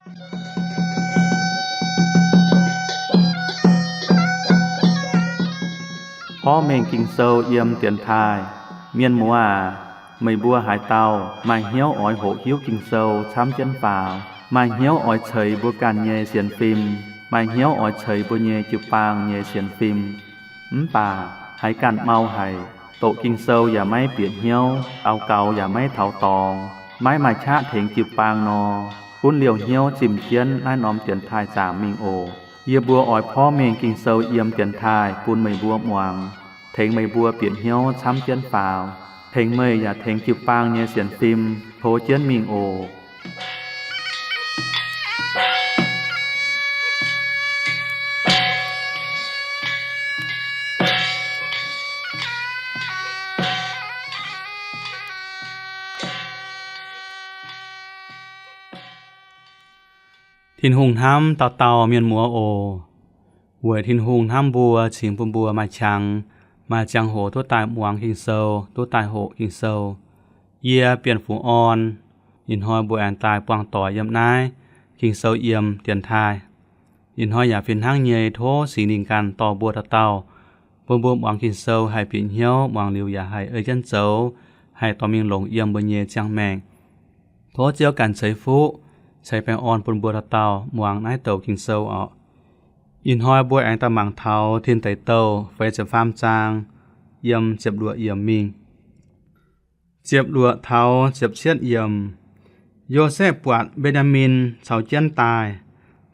Porv mengh Ging-Sou yiem dienx taaih. Mienh muoz aac, meih mbuo haaix dauh maaih hnyouv oix hoqc hiuv Ging-Sou camv jienv faaux, maaih hnyouv oix ceix mbuo ganh nyei sienx fim, maaih hnyouv oix ceix mbuo nyei jiu-baang nyei sienx fim, mv baac haiz ganh mau haic, doqc Ging-Sou yaac maiv bieqc hnyouv, daux gaux yaac maiv taux dorngx, maiv maaih qaqv tengx jiu-baang nor, gunv liouh hnyouv zimh jienv naaiv norm dienx taaih zaangc mingh oc. Yie mbuo oix porv mengh Ging-Sou yiem dienx taaih bun meih mbuo muangx, tengx meih mbuo bieqc hnyouv camv jienv faaux, tengx meih yaac tengx jiu-baang nyei sienx fim tov jienv mingh oc. Tin-Hungh hnamv dauh dauh mienh muoz oc. Weic Tin-Hungh hnamv mbuo cingx bun mbuo maaih qangx, maaih ziangh hoc duqv daaih muangx Ging-Sou, duqv daaih hoqc Ging-Sou. Yie Bienh Fungx Orn. Ih hnoi mbuo aengx daaih buangh doic yiem naaiv Ging-Sou yiem dienx taaih. Ih hnoi yaac fih hnangv nyei tov Singx Lingh ganh dorh mbuo dauh dauh, bun mbuo muangx Ging-Sou haih bieqc hnyouv, muangx liuz yaac haih ei jienv zoux, haih dorh mingh longc yiem mbuo nyei ziangh maengc. Tov Ziouv ganh ceix fuqv, ceix baengh orn bun mbuo dauh dauh muangx naaiv douc Ging-Sou oc. Ih hnoi mbuo aengx daaih mangc taux Tin Deic Douh feix ziepc faam zaang yiem ziepc luoqc yiemc mingh. Ziepc luoqc taux ziepc cietv yiemc. Yosepv buatc Mben^yaa^min caux jienv daaih,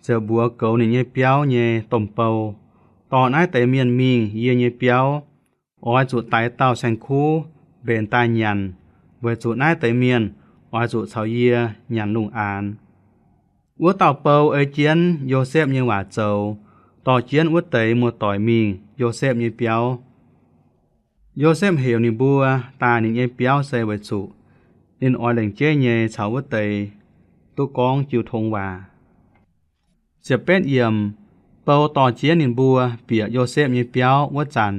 ziouc mbuox goux ninh nyei biauv nyei domh bou, Dorh naaiv deix mienh mingh yie nyei biauv. Oix zuqc daix dauh saeng-kuv mbenc daaih nyanc, weic zuqc naaiv deix mienh oix zuqc caux yie nyanc lungh aanx. Wuov dauh bou ei jienv Yosepv nyei waac zoux, dorh jienv wuov deix muoz-doic mingh Yosepv nyei biauv. Yosepv heuc ninh mbuo daaih ninh nyei biauv se weic zuqc ninh oix lengc jeiv nyei caux wuov deix duqv gorngv jiu tong waac. Ziepc betv yiemc. Bou dorh jienv ninh mbuo bieqc Yosepv nyei biauv wuov zanc,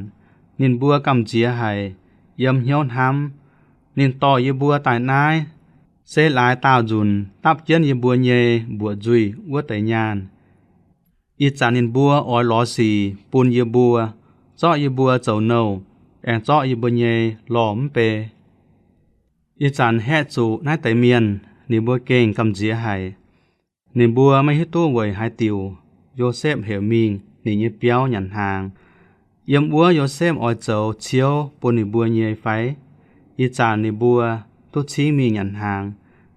ninh mbuo gamh nziex haic, yiem hnyouv hnamv, Ninh dorh yie mbuo daaih naaiv se laaix daauh nzunc dapv jienv yie mbuo nyei mbuoqc nzuih wuov deix nyaanh. Ih zanc ninh mbuo oix lorz sic bun yie mbuo, zorqv yie mbuo zoux nouh, aengx zorqv yie mbuo nyei lorh mv bei. Ih zanc haeqv zuqc naaiv deix mienh, ninh mbuo gengh gamh nziex haic. Ninh mbuo maiv hiuv duqv weic haaix diuc Yosepv heuc mingh ninh nyei biauv nyanc hnaangx. Yiem wuov Yosepv oix zoux ciouv bun ninh mbuo nyei fai? Ih zanc ninh mbuo duqv cingv mingh nyanc hnaangx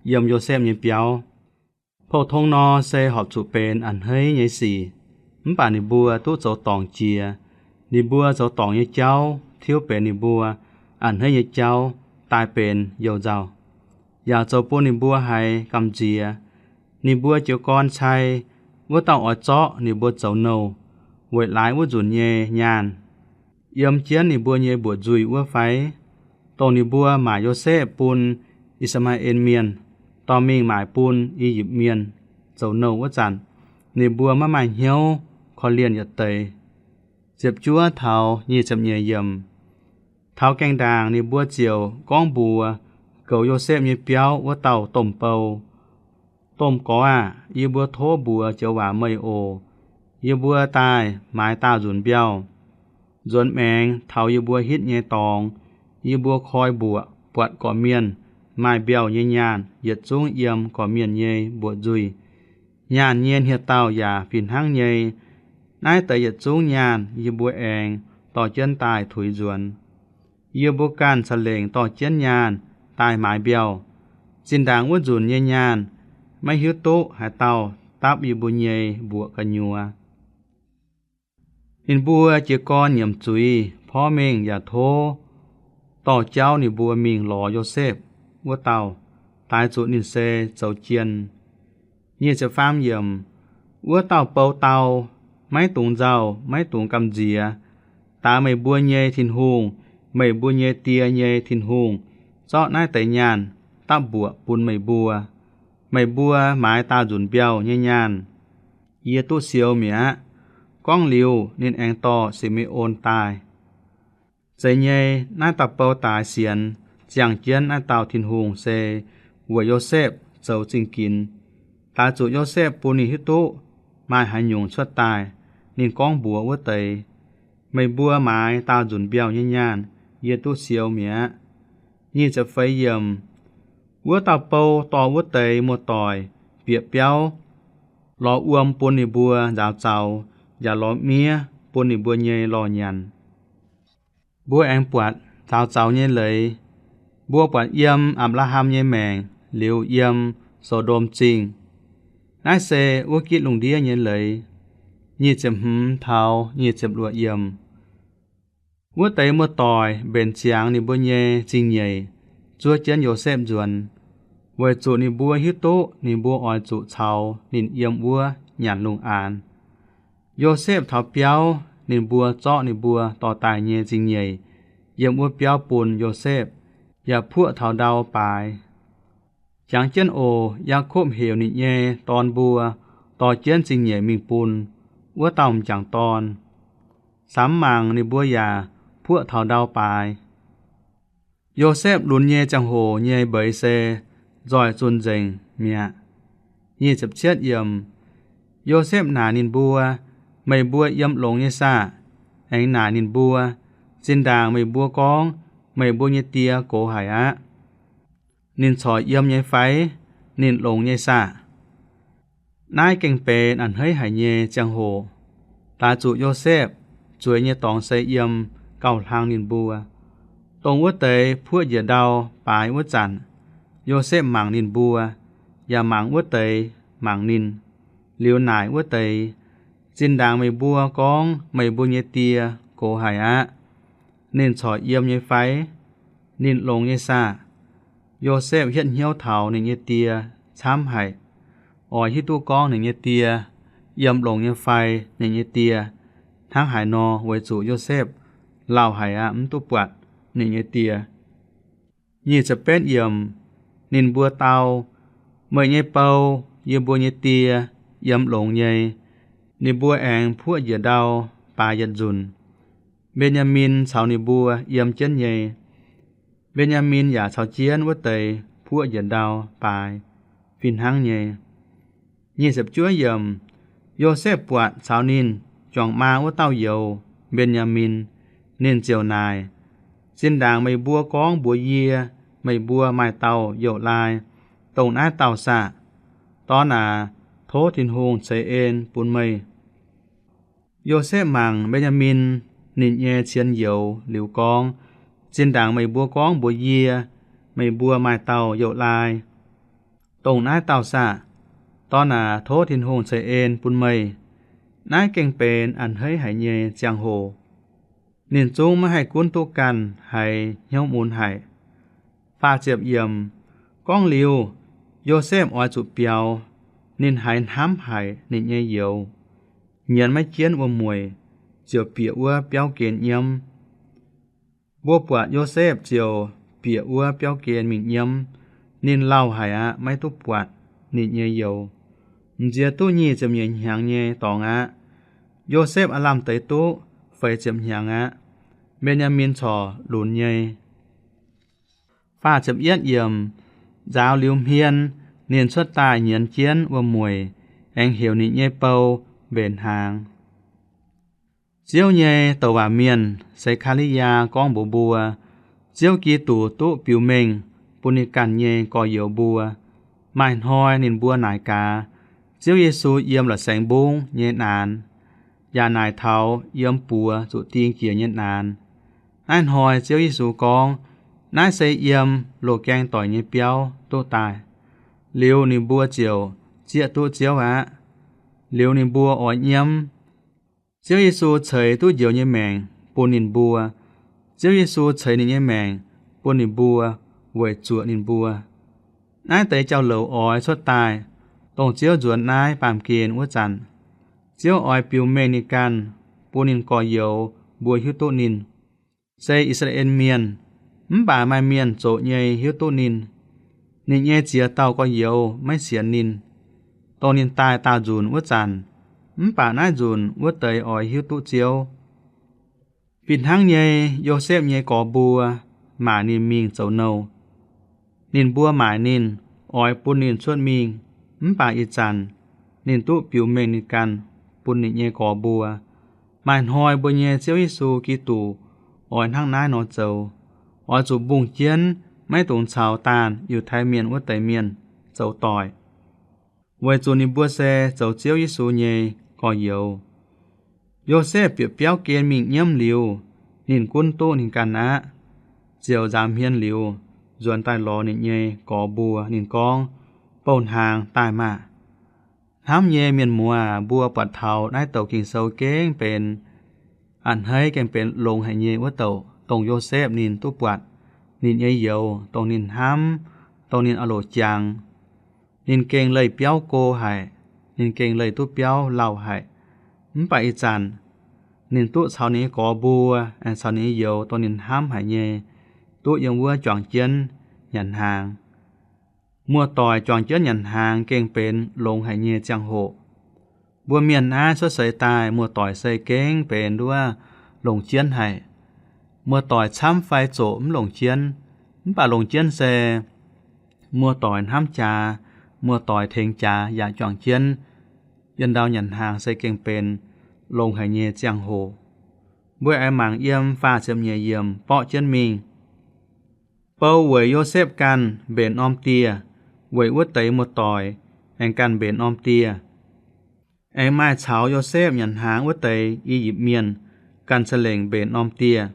yiem Yosepv nyei biauv. Pou-tong nor se horpc zuqc benx a'hneiv nyei sic, mv baac ninh mbuo duqv zoux dorngc jiex. Ninh mbuo zoux dorngc nyei jauv tiuv benx ninh mbuo a'hneiv nyei jauv daaih benx youh nzauh, yaac zoux bun ninh mbuo haiz gamh nziex. Ninh mbuo jiez gorn cai wuov dauh oix zorqv ninh mbuo zoux nouh weic laaix wuov nzunc nyei nyaanh yiem jienv ninh mbuo nyei mbuoqc nzuih wuov fai? Dongh ninh mbuo maaic Yosepv bun I^saa^laa^en Mienh, dorh mingh maaic bun I^yipv Mienh zoux nouh wuov zanc, ninh mbuo maiv maaih hnyouv korv-lienh yietc deix. Ziepc juov taux nyic ziepc nyeic yiemc. Taux gaengh ndaangc ninh mbuo ziouc gorngv mbuox goux Yosepv nyei biauv wuov dauh domh bou, Domh gorx aah! Yie mbuo tov mbuox joux waac meih oc. Yie mbuo daaih maaiz daauh nzunc mbiauh. Nzuonx maengx taux yie mbuo hitv nyei dorngx, yie mbuo koi mbuoqc buatc gorqv-mienh maaih mbiauh nyei nyaanh yietc zungv yiem gorqv-mienh nyei mbuoqc nzuih. Nyaanh nyei hniev-daauh yaac fih hnangv nyei. Naaiv deix yietc zungv nyaanh yie mbuo aengx dorh jienv daaih tuix nzuonx. Yie mbuo ganh ca'lengc dorh jienv nyaanh daaih maaiz mbiauh. Zinh ndaangc wuov nzunc nyei nyaanh maiv hiuv duqv haaix dauh dapv yie mbuo nyei mbuoqc gu'nyuoz. Ninh mbuo jiez gorn nyiemc zuiz porv mengh yaac tov dorh jauv ninh mbuo mingh lorz Yosepv wuov dauh, daaix zuqc ninh se zoux jien. Nyic ziepc faam yiemc. Wuov dauh bou dau, Maiv dungx nzauh, maiv dungx gamh nziex. Daaix meih mbuo nyei Tin-Hungh, meih mbuo nyei die nyei Tin-Hungh, zorqv naaiv deix nyaanh dapv mbuoqc bun meih mbuo. Meih mbuo maaiz daauh nzunc mbiauh nyei nyaanh, yie duqv siou mi'aqv. Gorngv liuz, ninh aengx dorh Se^me^on daaih. Zeiz nyei, naaiv dauh bou daaix sienx ziangh jienv naaiv dauh Tin-Hungh se weic Yosepv zoux zingh ginx. laaix zuqc Yosepv bun ninh hiuv duqv maaih haaix nyungc cuotv daaih. Ninh gorngv mbuox wuov deix, Meih mbuo maaiz daauh nzunc mbiauh nyei nyaanh, yie duqv siou mi'aqv. Nyic ziepc feix yiemc. Wuov dauh bou dorh wuov deix muoz-doic bieqc biauv, lorz wuom bun ninh mbuo nzaaux zaux, yaac lorz miev bun ninh mbuo nyei lorh nyanc. Mbuo aengx buatc nzaaux zaux nyei leiz. Mbuo buatc yiem Apc^laa^ham nyei maengc liuz yiem So^ndom Zingh. Naaiv se wuov gitv lungh ndiev nyei leiz. Nyic ziepc hmz taux nyic ziepc luoqc yiemc. Wuov deix muoz-doic mbenc ziangx ninh mbuo nyei zingh nyeic zuov jienv Yosepv nzuonx, weic zuqc ninh mbuo hiuv duqv ninh mbuo oix zuqc caux ninh yiem wuov nyanc lungh aanx. Yosepv taux biauv, ninh mbuo zorqv ninh mbuo dorh daaih nyei zingh nyeic yiem wuov biauv bun Yosepv, yaac puoqv taux ndau baaix. Jangx jienv oc, Yaakopv heuc ninh nyei dorn mbuo dorh jienv zingh nyeic mingh bun wuov dauh m'jangc dorn. Samx mangc ninh mbuo yaac puoqv taux ndau baaix. Yosepv lunx nyei ziangh hoc nyei mbeix se nzoih zunh nzengc mi'aqv. Nyic ziepc cietv yiemc. Yosepv naaic ninh mbuo, Meih mbuo yiem longx nyei saah? Aengx naaic ninh mbuo, Zinh ndaangc meih mbuo gorngv meih mbuo nyei die gox haic aqv, ninh corc yiem nyei fai? Ninh longx nyei saah? Naaiv gengh benx a'hneiv haic nyei ziangh hoc. Laaix zuqc Yosepv zueiz nyei dorngx se yiem gauh hlang ninh mbuo. Dongh wuov deix puoqv njiec ndau baaix wuov zanc, Yosepv mangc ninh mbuo, yaac mangc wuov deix mangc ninh, liuz naaic wuov deix, Zinh ndaangc meih mbuo gorngv meih mbuo nyei die gox haic aqv, ninh corc yiem nyei fai? Ninh longx nyei saah? Yosepv hietv hnyouv taux ninh nyei die camv haic, oix hiuv duqv gorngv ninh nyei die yiem longx nyei fai, ninh nyei die hnangv haaix nor, weic zuqc Yosepv lauh haic aqv, mv duqv buatc ninh nyei die. Nyic ziepc betv yiemc. Ninh mbuo dau, Meih nyei bou, yie mbuo nyei die, yiem longx nyei. Ninh mbuo aengx puoqv njiec ndau baaix yietc nzunc. Mben^yaa^min caux ninh mbuo yiem jienv nyei. Mben^yaa^min yaac caux jienv wuov deix puoqv njiec ndau baaix fih hnangv nyei. Nyic ziepc juov yiemc. Yosepv buatc caux ninh juangc maa wuov dauh youz, Mben^yaa^min. Ninh ziouc naaic, Zinh ndaangc meih mbuo gorngv mbuox yie, meih mbuo maaih dauh youz laai. Dongh naaiv dauh saah? Dorn aac, tov Tin-Hungh ceix en bun meih. Yosepv mangc Mben^yaa^min, ninh nyei cien youz, liuz gorngv, Zinh ndaangc meih mbuo gorngv mbuox yie, meih mbuo maaih dauh youz laai. Dongh naaiv dauh saah? Dorn aac, tov Tin-Hungh ceix en bun meih. Naaiv gengh benx a'hneiv haic nyei ziangh hoc. Ninh zungv maiv haih gunv duqv ganh haiz hnyouv mun haic. Faah ziepc yiemc. Gorngv liuz, Yosepv oix zuqc biaux. Ninh haiz hnamv haic ninh nyei youz, nyienz maiv jienv wuom-mueic, ziouc bieqc wuov biauv gen nyiemv. Mbuo buatc Yosepv ziouc bieqc wuov biauv gen mingh nyiemv. Ninh lauh haic aqv, maiv duqv buatc ninh nyei youz. M'nziex duqv nyic ziepc nyeic hnyangx nyei dorngx aqv. Yosepv aav lamh deix duqv feix ziepc hnyangx aqv. Mben^yaa^min corc lunx nyei. Faah ziepc yietv yiemc. Nzaaux liuz hmien, ninh cuotv daaih nyienz jienv wuom-mueic, aengx heuc ninh nyei bou mbenc hnaangx. Ziouv nyei douc waac mienh, Sekaa^li^yaa, gorngv mbuox mbuo, Ziouv Giduc duqv biux mengh bun ninh ganh nyei gorx-youz mbuo. Maaih hnoi ninh mbuo naaic gaax, Ziouv Yesu yiem la'saengx mbungv nyei naanx, yaac naaic taux yiem buoz zuqc ding jiex nyei naanx. Naaiv hnoi Ziouv Yesu gorngv, Naaiv se yiem loz-gaeng doic nyei biauv duqv daaih. Liuz ninh mbuo ziouc zieqv duqv Ziouv aqv. Liuz ninh mbuo oix nyiemv. Ziouv Yesu ceix duqv njoux nyei maengc bun ninh mbuo. Ziouv Yesu ceix ninh nyei maengc bun ninh mbuo weic zuoqc ninh mbuo. Naaiv deix jauv-louc oix cuotv daaih, dongh Ziouv nzuonx naaiv baamh gen wuov zanc. Ziouv oix biux mengh ninh ganh, bun ninh gorx-youz mbuo hiuv duqv ninh se I^saa^laa^en Mienh, mv baac maaih mienh zoqc nyei hiuv duqv ninh. Ninh nyei ziex dauh gorx-youz maiv sienx ninh. Dongh ninh daaih daauh nzunc wuov zanc, mv baac naaiv nzunc wuov deix oix hiuv duqv Ziouv. Fih hnangv nyei, Yosepv nyei gorx mbuo maaic ninh mingh zoux nouh. Ninh mbuo maaic ninh, oix bun ninh cuotv mingh. Mv baac ih zanc ninh duqv biux mengh ninh ganh bun ninh nyei gorx mbuo. Maaih hnoi mbuo nyei Ziouv Yesu Giduc oix hnangv naaiv nor zoux, oix zuqc mbungh jienv maiv dungx caux daanh Yiutai Mienh wuov deix mienh zoux doic, weic zuqc ninh mbuo se zoux Ziouv Yesu nyei gorx-youz. Yosepv bieqc biauv gen mingh nyiemv liuz, ninh gunv duqv ninh ganh aqv. Ziouc nzaaux hmien liuz, nzuonx daaih lorz ninh nyei gorx mbuo. Ninh gorngv, Bouh hnaangx daaih maah! Hnamv nyei mienh muoz, mbuo buatc taux naaiv douc Ging-Sou gengh benx a'hneiv, gengh benx longx haic nyei wuov douc, dongh Yosepv ninh duqv buatc ninh nyei youz, dongh ninh hnamv, dongh ninh oix loc jangx. Ninh gengh leih biauv go haic. Ninh gengh leih duqv biauv lauh haic. Mv baac ih zanc ninh duqv caux ninh nyei gorx mbuo, aengx caux ninh nyei youz, dongh ninh hnamv haic nyei, duqv yiem wuov juangc jienv nyanc hnaangx. Muoz-doic juangc jienv nyanc hnaangx gengh benx longx haic nyei ziangh hoc. Mbuo mienh naaiv cuotv seix daaih, muoz-doic se gengh benx nduov longc jienv haic. Muoz-doic camv fai zoqc mv longc jienv, mv baac longc jienv se muoz-doic hnamv jaax, muoz-doic tengx jaax yaac juangc jienv yiem ndau nyanc hnaangx se gengh benx longx haic nyei ziangh hoc. Mbuo aengx mangc yiem faah ziepc nyeic yiemc borqv jienv mingh. Bou weic Yosepv ganh mbenc norm dieh, weic wuov deix muoz-doic aengx ganh mbenc norm dieh. Aengx maaih caux Yosepv nyanc hnaangx wuov deix I^yipv Mienh ganh za'lengc mbenc norm dieh,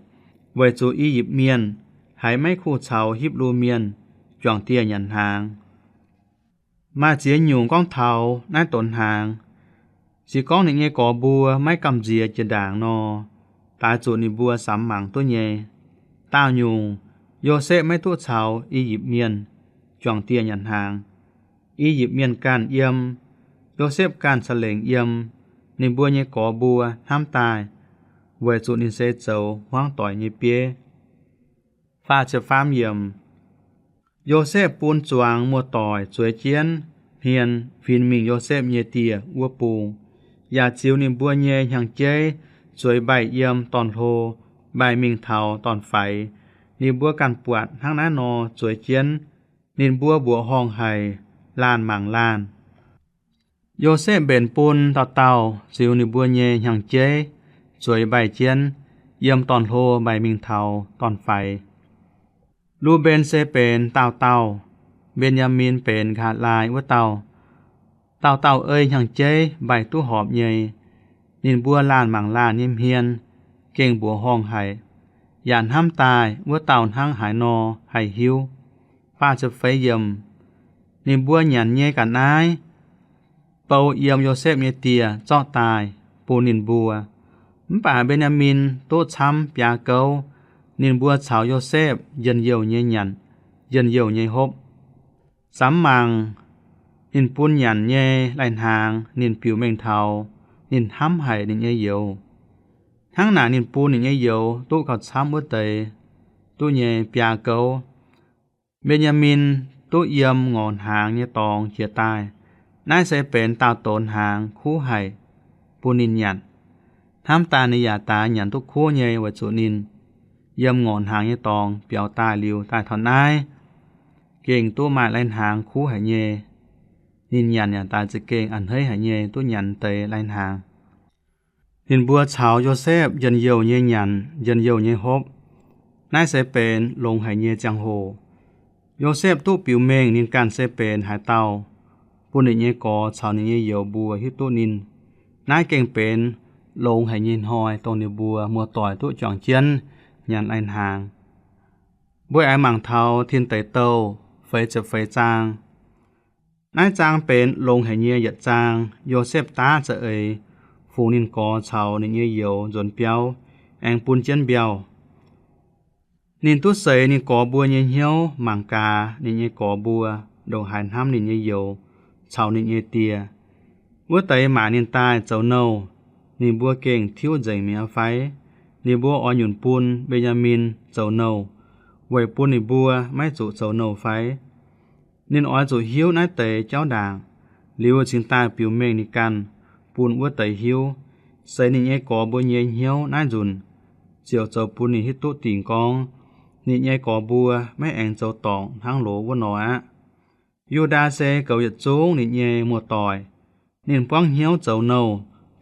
weic zuqc I^yipv Mienh haiz maiv kuh caux Hipv^lu Mienh juangc dieh nyanc hnaangx. Maaih ziex nyungc gorngv taux naaiv donx hnaangx. Se gorngv ninh nyei gorx mbuo maiv gamh nziex jiex ndaangc nor, daaix zuqc ninh mbuo samx mangc duqv nyei. Daauh nyungc, Yosepv maiv duqv caux I^yipv Mienh juangc dieh nyanc hnaangx. I^yipv Mienh ganh yiem, Yosepv ganh za'lengc yiem, ninh mbuo nyei gorx mbuo hnamv daaih, weic zuqc ninh se zoux hmuangv doic nyei bieiv. Yosepv bun zuangx muoz-doic zueiz jienv hmien huin mingh Yosepv nyei dieh wuov bung, yaac ziux ninh mbuo nyei hnyangx-jeiv zueiz mbaih yiem dorn-hlo mbaih mingh taux dorn-faix. Ninh mbuo ganh buatc hnangv naaiv nor zueiz jienv, ninh mbuo mbuoqc horngh haic, laanh mangc laanh. Yosepv mbenc bun dauh dauh ziux ninh mbuo nyei hnyangx-jeiv zueiz mbaih jienv yiem dorn-hlo mbaih mingh taux dorn-faix. Lu^mben se benx daauh dauh, Mben^yaa^min benx nqa'haav laai wuov dauh. Dauh dauh ei hnyangx-jeiv mbaih duqv horpc nyei. Ninh mbuo laanh mangc laanh nyei hmien gengh mbuoqc horngh haic, yaac hnamv daaih wuov dauh hnangv haaix nor haih hiuv. Ninh mbuo nyanc nyei ga'naaiv, bou yiem Yosepv nyei dieh zorqv daaih bun ninh mbuo. Mv baac Mben^yaa^min duqv camv biaa gouv. Ninh mbuo caux Yosepv njien-youh nyei nyanc, njien-youh nyei hopv. Samx mangc, ninh bun nyanc nyei lai-hnaangx ninh biux mengh taux ninh hnamv haic ninh nyei youz. Hnangv naaic ninh bun ninh nyei youz duqv gauh camv wuov deix duqv nyei biaa gouv. Mben^yaa^min duqv yiem ngorc hnaangx nyei dorngx jiex daaih. Naaiv se benx daauh donx hnaangx kuv haic bun ninh nyanc. Hnamv daaih ninh yaac daaix nyanc duqv kuv nyei, weic zuqc ninh yiem ngorc hnaangx nyei dorngx biaux daaih liuz daaih taux naaiv, gengh duqv maaih lai-hnaangx kuv haic nyei. Ninh nyanc yaac daaih za'gengh a'hneiv haic nyei, duqv nyanc deix lai-hnaangx. Ninh mbuo caux Yosepv njien-youh nyei nyanc, njien-youh nyei hopv. Naaiv se benx longx haic nyei ziangh hoc. Yosepv duqv biux mengh ninh ganh se benx haaix dauh bun ninh nyei gorx caux ninh nyei youz mbuo hiuv duqv ninh. Naaiv gengh benx longx haic nyei hnoi dongh ninh mbuo muoz-doic duqv juangc jienv nyanc lai-hnaangx. Mbuo aengx mangc taux Tin Deic Douh feix ziepc feix zaang. Naaiv zaang benx longx haic nyei yietc zaang. Yosepv daav za'eix fungx ninh gorx caux ninh nyei youz nzuonx biauv, aengx bun jienv mbiauh. Ninh duqv seix ninh gorx mbuo nyei hnyouv, mangc gaax ninh nyei gorx mbuo ndongc haaix hnamv ninh nyei youz caux ninh nyei die. Wuov deix maaic ninh daaih zoux nouh, ninh mbuo gengh tiuv nzengc mi'aqv fai? Ninh mbuo oix nyunc bun Mben^yaa^min zoux nouh, weic bun ninh mbuo maiv zuqc zoux nouh fai? Ninh oix zuqc hiuv naaiv deix jauv ndaangc, liuz cingx daaih biux mengh ninh ganh bun wuov deix hiuv. Seix ninh nyei gorx mbuo nyei hnyouv naaiv nzunc, ziouc zoux bun ninh hiuv duqv dingc gorngv ninh nyei gorx mbuo maiv aengx zoux dorngc hnangv loz wuov nor aqv. Yu^ndaa se goux yietc zungv ninh nyei muoz-doic. Ninh buangv hnyouv zoux nouh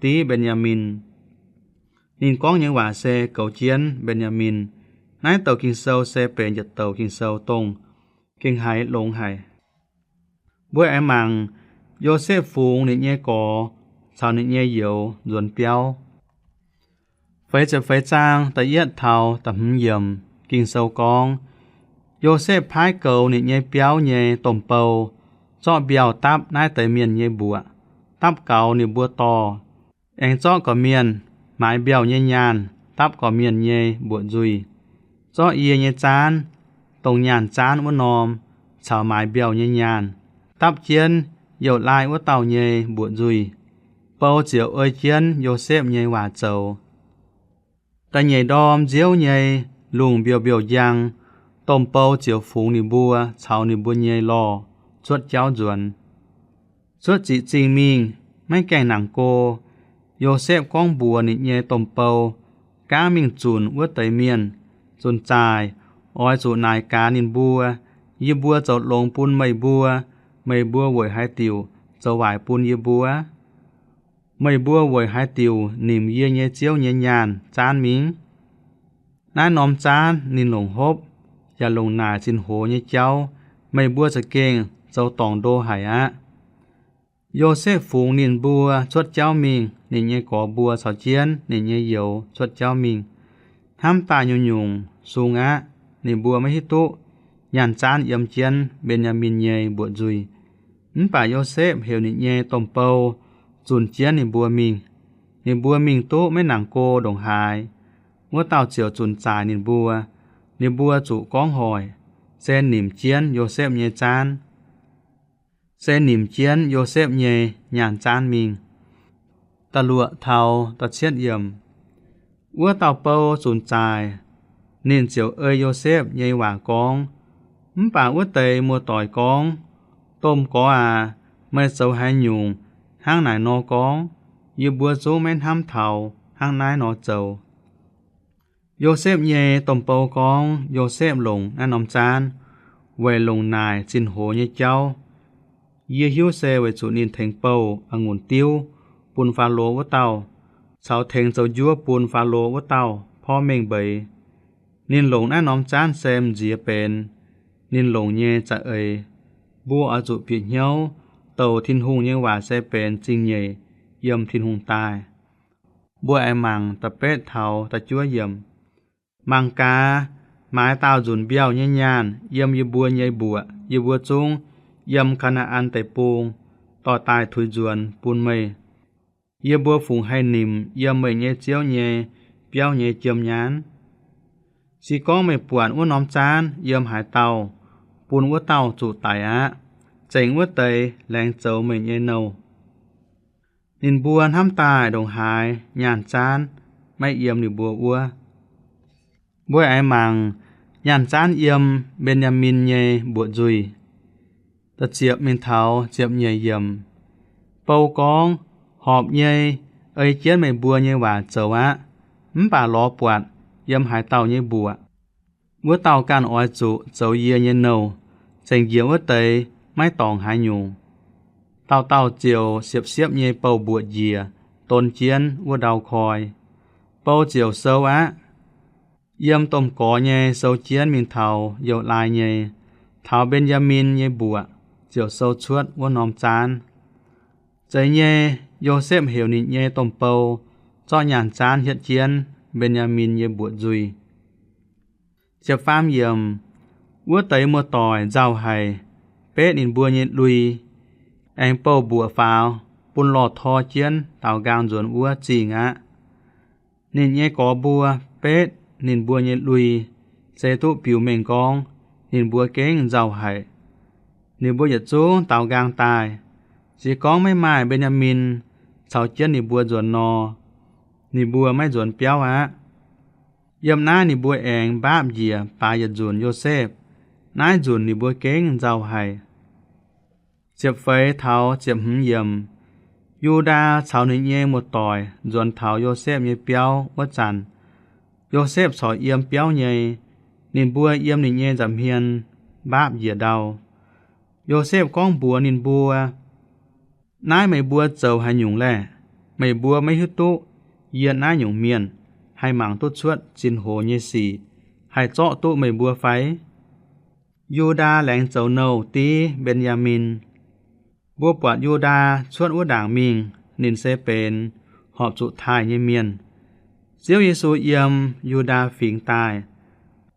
div Mben^yaa^min. Ninh gorngv nyei waac se goux jienv Mben^yaa^min. Naaiv douc Ging-Sou se benx yietc douc Ging-Sou dongh gengh haiz longx haic. Mbuo aengx mangc Yosepv fungx ninh nyei gorx caux ninh nyei youz nzuonx biauv. Feix ziepc feix zaang da'yietv taux da'hmz yiemc, Ging-Sou gorngv, Yosepv paaiv goux ninh nyei biauv nyei domh bou zorqv mbiauh dapv naaiv deix mienh nyei mbuoqc, dapv gaux ninh mbuo dorh. Aengx zorqv gorqv-mienh maaiz mbiauh nyei nyaanh dapv gorqv-mienh nyei mbuoqc-nzuih. Zorqv yie nyei zaanv, dongh nyaanh zaanv wuov norm, caux maaiz mbiauh nyei nyaanh, dapv jienv youh laai wuov dauh nyei mbuoqc-nzuih. Bou ziouc ei jienv Yosepv nyei waac zoux. Da'nyeic ndorm nziouv nyei lungh mbiouh mbiouh njang, domh bou ziouc fungx ninh mbuo caux ninh mbuo nyei lorh cuotv jauv nzuonx. Cuotv ziqc zingh mingh, maiv gaengh nangc go, Yosepv gorngv mbuox ninh nyei domh bou, gaanv mingh zunc wuov deix mienh, zunc zaaic, oix zuqc naaic gaax ninh mbuo, Yie mbuo zoux longx bun meih mbuo, meih mbuo weic haaix diuc zoux waaic bun yie mbuo? Meih mbuo weic haaix diuc nimc yie nyei ziouv nyei nyaanh zaanv mingh? Naaiv norm zaanv ninh longc hopv, yaac longc naaic zinh hoz nyei jauv. Meih mbuo za'gengh zoux dorngc ndo haic aqv. Yosepv fungx ninh mbuo cuotv jauv mingh, ninh nyei gorx mbuo caux jienv ninh nyei youz cuotv jauv mingh. Hnamv daaih nyungc-nyungc sung aqv. Ninh mbuo maiv hiuv duqv nyaanh zaanv yiem jienv Mben^yaa^min nyei mbuoqc nzuih. Mv baac Yosepv heuc ninh nyei domh bou zunc jienv ninh mbuo mingh. Ninh mbuo mingh duqv maiv nangc go ndongc haaix, wuov dauh ziouc zunc zaaic ninh mbuo. Ninh mbuo zuqc gorngv hoic, se nimc jienv Yosepv nyei zaanv, se nimc jienv Yosepv nyei nyaanh zaanv mingh. Da'luoqc taux da'cietv yiemc. Wuov dauh bou zunc zaaic, ninh ziouc ei Yosepv nyei waac gorngv. Mv baac wuov deix muoz-doic gorngv, Domh gorx aac, meih zoux haaix nyungc hnangv naaic nor gorngv? Yie mbuo zungv maiv hnamv taux hnangv naaiv nor zoux. Yosepv nyei domh bou gorngv Yosepv longc naaiv norm zaanv weic longc naaic zinh hoz nyei jauv. Yie hiuv se weic zuqc ninh tengx bouh a'ngunc diuv bun Faalo wuov dauh, caux tengx zoux njuov bun Faalo wuov dauh porv mengh mbeix. Ninh longc naaiv norm zaanv se m'nziex benx ninh longc nyei za'eix. Mbuo oix zuqc bieqc hnyouv douc Tin-Hungh nyei waac se benx zingh nyeic yiem Tin-Hungh daaih. Mbuo aengx mangc da'betv taux da'juov yiemc. Mangc gaax, maaiz daauh nzunc mbiauh nyei nyaanh yiem yie mbuo nyei mbuoqc. Yie mbuo zungv yiem Kaa^naa^an Deic-Bung dorh daaih tuix nzuonx bun meih. Yie mbuo fungc haih nimc yiem meih nyei ziouv nyei biauv nyei jiem nyaanh? Se gorngv meih buatc wuov norm zaanv yiem haaix dauh, bun wuov dauh zuqc daic aqv. Zengc wuov deix laengz zoux meih nyei nouh. Ninh mbuo hnamv daaih ndongc haaix nyaanh zaanv maiv yiem ninh mbuo wuov. Mbuo aengx mangc nyaanh zaanv yiem Mben^yaa^min nyei mbuoqc nzuih. Da'ziepc mingh taux ziepc nyeic yiemc. Bou gorngv, Horpc nyei, ei jienv meih mbuo nyei waac zoux aqv. Mv baac lorz buatc yiem haaix dauh nyei mbuoqc, wuov dauh ganh oix zuqc zoux yie nyei nouh. Zengc njiec wuov deix maiv dorngc haaix nyungc. Dauh dauh ziouc siepv-siepv nyei bouh mbuoqc njiec don jienv wuov ndau koi. Bou ziouc sou aqv. Yiem domh gorx nyei sou jienv mingh taux youz laai nyei, taux Mben^yaa^min nyei mbuoqc ziouc sou cuotv wuov norm zaanv. Zeiz nyei, Yosepv heuc ninh nyei domh bou zorqv nyaanh zaanv hietv jienv Mben^yaa^min nyei mbuoqc nzuih. Ziepc faam yiemc. Wuov deix muoz-doic nzauh haic, betv ninh mbuo nyei lui, aengx bouh mbuoqc faaux bun lorh tor jienv daaux nqaang nzuonx wuov zingh aqv. Ninh nyei gorx mbuo betv ninh mbuo nyei lui, se duqv biux mengh gorngv ninh mbuo gengh nzauh haic. Ninh mbuo yietc zungv daaux nqaang daaih. Se gorngv maiv maaih Mben^yaa^min caux jienv ninh mbuo nzuonx nor, ninh mbuo maiv nzuonx biauv aqv. Yiem naaiv ninh mbuo aengx mbaapv njiec baaix yietc nzunc Yosepv. Naaiv nzunc ninh mbuo gengh nzauh haic. Ziepc feix taux ziepc hmz yiemc. Yu^ndaa caux ninh nyei muoz-doic nzuonx taux Yosepv nyei biauv wuov zanc, Yosepv corc yiem biauv nyei. Ninh mbuo yiem ninh nyei nza'hmien mbaapv njiec ndau. Yosepv gorngv mbuox ninh mbuo, Naaiv meih mbuo zoux haaix nyungc laeh? Meih mbuo maiv hiuv duqv yie naaiv nyungc mienh haih mangc duqv cuotv zinh hoz nyei sic, haih zorqv duqv meih mbuo fai? Yu^ndaa laengz zoux nouh div Mben^yaa^min. Mbuo buatc Yu^ndaa cuotv wuov ndaangc mingh, ninh se benx horpc zuqc taaih nyei mienh. Ziouv Yesu yiem Yu^ndaa Fingx daaih.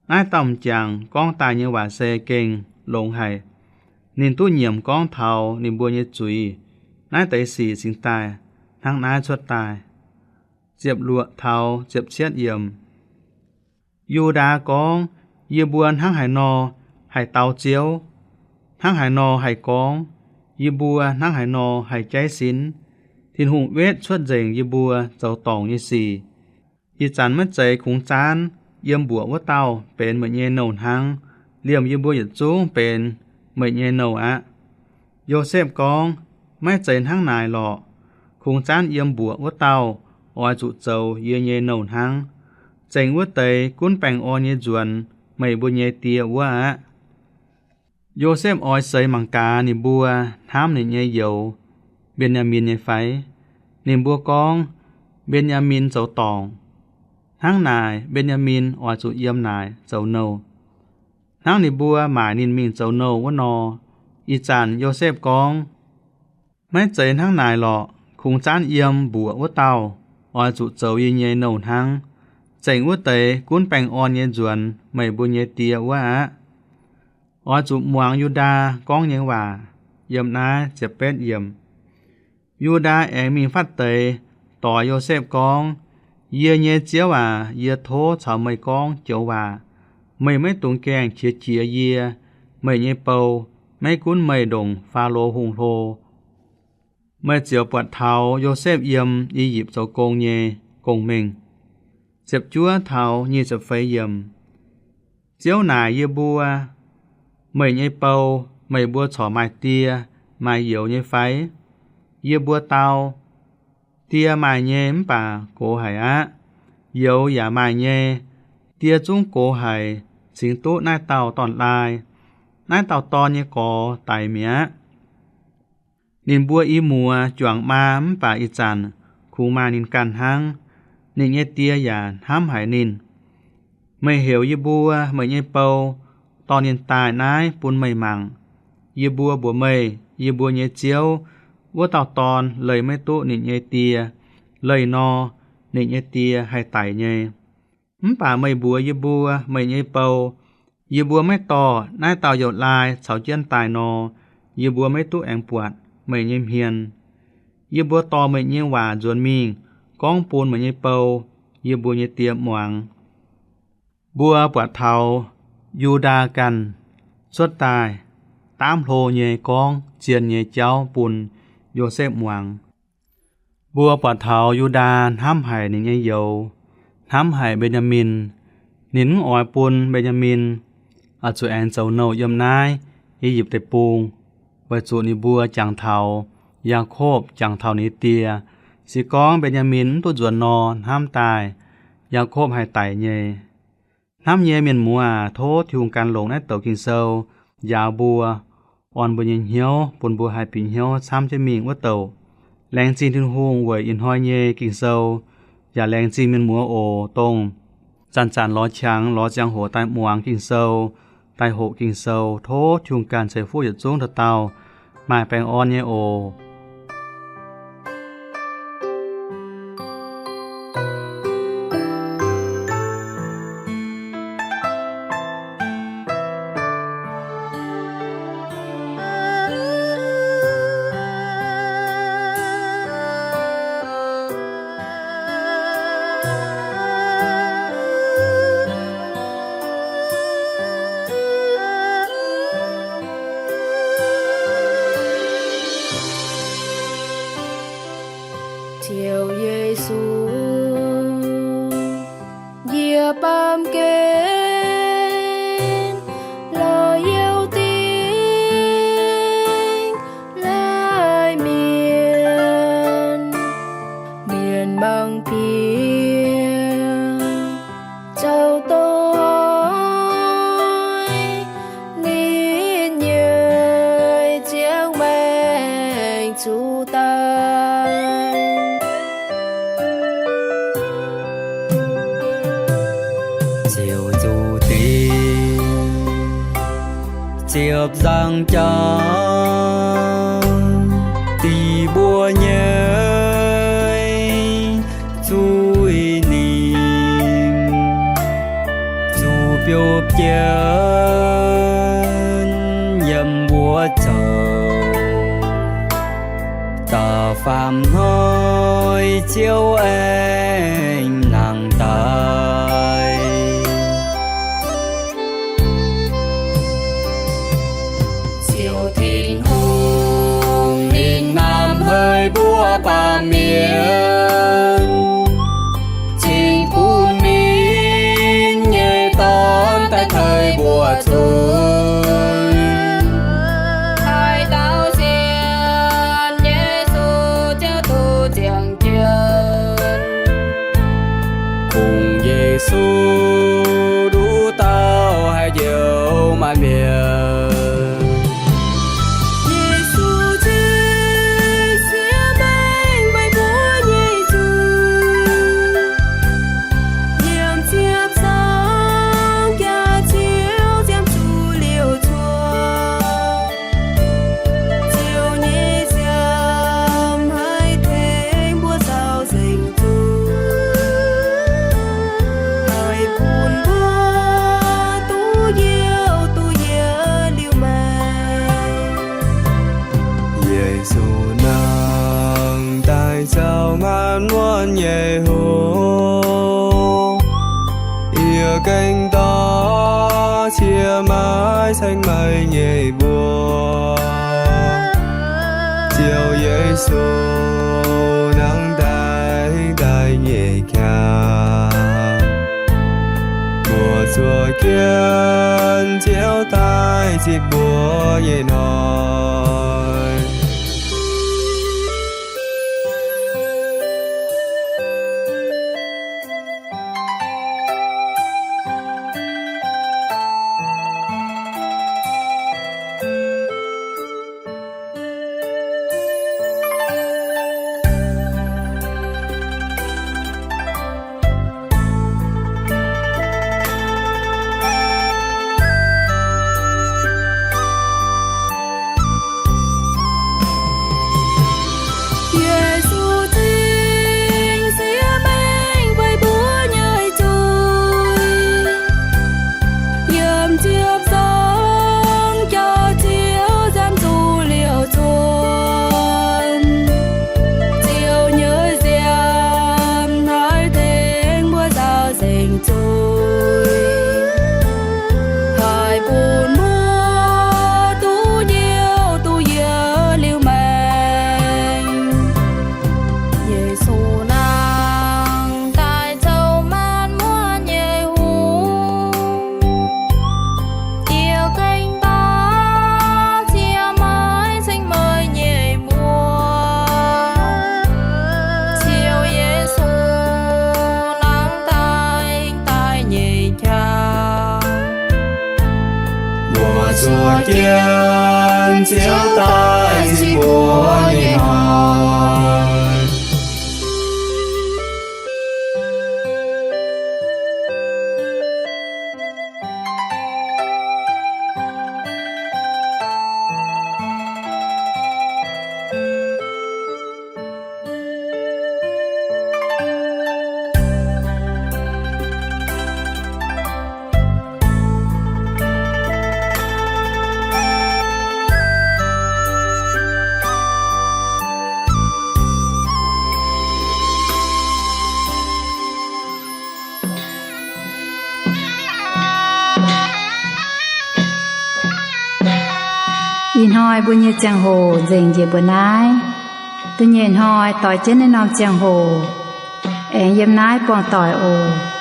Naaiv dauh m'jangc gorngv daaih nyei waac se gengh longx haic. Ninh duqv nyiemc gorngv taux ninh mbuo nyei zuiz. Naaiv deix sic cingx daaih hnangv naaiv cuotv daaih. Ziepc luoqc taux ziepc cietv yiemc. Yu^ndaa gorngv, Yie mbuo hnangv haaix nor haih dau Ziouv? Hnangv haaix nor haih gorngv, Yie mbuo hnangv haaix nor haih jaiv sin? Tin-Hungh wetv cuotv nzengc yie mbuo zoux dorngc nyei sic. Ih zanc maiv zeiz kungx zaanv yiem mbuoqc wuov dauh benx meih nyei nouh hnangv. Liemh yie mbuo yietc zungv benx meih nyei nouh aqv. Yosepv gorngv, Maiv zeiz hnangv naaic lorqc. Kungx zaanv yiem mbuoqc wuov dauh oix zuqc zoux yie nyei nouh hnangv. Zengc wuov deix gunv baengh orn nyei nzuonx meih mbuo nyei die wuov aqv. Yosepv oix seix mangc gaax ninh mbuo hnamv ninh nyei youz, Mben^yaa^min, nyei fai? Ninh mbuo gorngv, Mben^yaa^min zoux dorngc. Hnangv naaic, Mben^yaa^min oix zuqc yiem naaic zoux nouh, hnangv ninh mbuo maaic ninh mingh zoux nouh wuov nor. Ih zanc Yosepv gorngv, Maiv zeiz hnangv naaic lorqc. Kungx zaanv yiem mbuoqc wuov dauh oix zuqc zoux yie nyei nouh hnangv. Zengc wuov deix gunv baengh orn nyei nzuonx meih mbuo nyei die wuov aqv. Oix zuqc muangx Yu^ndaa gorngv nyei waac. Yiem naaiv ziepc betv yiemc. Yu^ndaa aengx mingh fatv deix doix Yosepv gorngv, Yie nyei ziouv aac, yie tov caux meih gorngv joux waac. Meih maiv dungx gaengh qiex jiez yie, meih nyei bou, maiv gunv meih ndongc Faalo Hungh hlo. Meih ziouc buatc taux Yosepv yiem I^yipv zoux gong nyei gong-mengh. Ziepc juov taux nyic ziepc feix yiemc. Ziouv naaic yie mbuo, Meih nyei bou, meih mbuo corc maaih die maaih youz nyei fai? Yie mbuo dau, Die maaih nyei mv baac gox haic aqv. Youz yaac maaih nyei. Die zungv gox haic, cingx duqv naaiv dauh dorn-laai. Naaiv dauh dorn nyei gorx daic mi'aqv. Ninh mbuo i muoz juangc maa mv baac ih zanc kungx maaih ninh ganh hnangv. Ninh nyei die yaac hnamv haic ninh. Meih heuc yie mbuo, meih nyei bou, dorh ninh daaih naaiv bun meih mangc. Yie mbuo mbuox meih, yie mbuo nyei ziouv, wuov dauh dorn leih maiv duqv ninh nyei die. Leih nor, ninh nyei die haih daic nyei. Mv baac meih mbuox yie mbuo, meih nyei bou, yie mbuo maiv dorh naaiv dauh youz-laai caux jienv daaih nor, yie mbuo maiv duqv aengx buatc meih nyei hmien. Yie mbuo dorh meih nyei waac nzuonx mingh gorngv bun meih nyei bou, yie mbuo nyei die, muangx. Mbuo buatc taux Yu^ndaa ganh cuotv daaih, daamv hlo nyei gorngv zien nyei jauv bun Yosepv muangx. Mbuo buatc taux Yu^ndaa hnamv haic ninh nyei youz, hnamv haic Mben^yaa^min. Ninh mv oix bun Mben^yaa^min oix zuqc aengx zoux nouh yiem naaiv I^yipv Deic-Bung, weic zuqc ninh mbuo jangx taux Yaakopv, jangx taux ninh die. Se gorngv Mben^yaa^min mv duqv nzuonx nor, hnamv daaih Yaakopv haih daic nyei. Hnamv nyei mienh muoz aac, tov Tin-Hungh gan longc naaiv douc Ging-Sou njaaux mbuo, orn mbuo nyei hnyouv, bun mbuo haih bieqc hnyouv camv jienv mingh wuov douc. Laengz zingh Tin-Hungh weic ih hnoi nyei Ging-Sou, yaac laengz zingh mienh muoz oc, dongh zanc-zanc lorz qangx lorz ziangh hoc daaih muangx Ging-Sou, daaih hoqc Ging-Sou. Tov Tin-Hungh ganh ceix fuqv yietc zungv dauh dauh maaih baengh orn nyei oc. Ziouv Yesu, yie baamh gen lorz Iu-Mienh laaic mienh, mienh mangc bieqc zoux doic ninh nyei Ziouc zuqc dingc ziepc nzaang jauv, dingc mbuo nyei zuiz nimc, zuqc biopv jienv yiem wuov zoux. Da'faam hnoi Ziouv aengx nangc daaih. Ziouv Tin-Hungh ninh hnamv haic mbuo baamh mienh, cingx bun ninh nyei Dorn daaih tei mbuo zuiz. Haaix dauh sienx Yesu ziouc duqv ziangh jienv. Kungx Yesu nduqc dauh haih njoux maanc mienh. Yesu cingx siev mengh meih mbuo nyei zuiz, yiem ziepc nzaang jaax Ziouv ziangh zuqc liouc cuotv. Ziouv nyei nziaamv haih tengx mbuo zaux nzengc zuiz, haih bun mbuo duqv youh duqv yietc liuz maengc. Yesu nangh daaih zoux maanc muotv nyei hungh, yie gengh dorh cie maaiv ceng meih nyei mbuox. Ziouv Yesu nangh daaih daaih nyei qaqv, mbuo zuov jienv Ziouv daaih zipv mbuo nyei hnoi. Yesu cingx siev mengh meih mbuo nyei zuiz, yiem ziepc nzaang jaax Ziouv ziangh zuqc liouc cuotv. Ziouv nyei nziaamv haih tengx mbuo zaux nzengc zuiz, haih bun mbuo duqv youh duqv yietc liuz maengc. Yesu nangh daaih zoux maanc muotv nyei hungh, yie gengh dorh cie maaiv ceng meih nyei mbuox. Ziouv Yesu nangh daaih daaih nyei qaqv, mbuo zuov jienv Ziouv daaih zipv mbuo nyei hnoi. Ih hnoi mbuo nyei ziangh hoc nzengc njiec mbuo naaiv. Da'nyeic hnoi doix jienv naaiv norm ziangh hoc aengx yiem naaiv buangh doic oc.